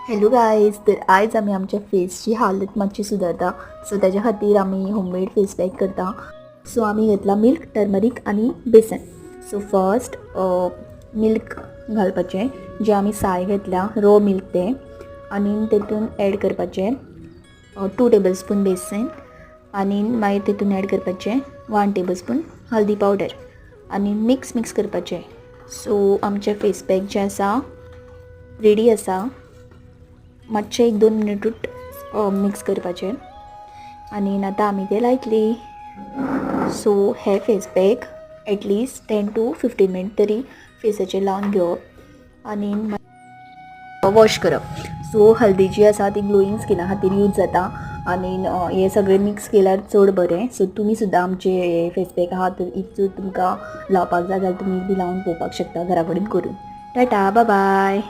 Hello guys, तर आयज आमी आमच्या फेसची हालत मातशी सुदारता. सो त्याच्या खातीर आमी होममेड फेस पॅक करता. सो आमी घेतला मिल्क, टर्मरीक आनी बेसन. सो फर्स्ट मिल्क घालपाचें, जें आमी साय घेतल्या, रो मिल्क तें, आनी तेतून एड करपाचें 2 टेबलस्पून बेसन आनी मागीर तेतून एड करपाचें 1 टेबलस्पून हळदी पावडर आनी मिक्स मिक्स करपाचें. सो आमचें फेस पॅक जें आसा रेडी आसा. मातशें एक 2 मिनटूच मिक्स करपाचें आनी आतां आमी तें लायतली. सो हे face pack at least 10 to 15 minute तरी फेसाचेर लावन घेवप आनी वॉश करप. सो हल्दी जी आसा ती ग्लोईंग स्किना खातीर यूज जाता आनी हे सगळें मिक्स केल्यार चड बरें. सो तुमी सुद्दां आमचे हे फेस पॅक आहा, तर if जर तुमकां लावपाक जाय जाल्यार तुमी बी लावन पळोवपाक शकता घरा कडेन करून. टाटा, बाय.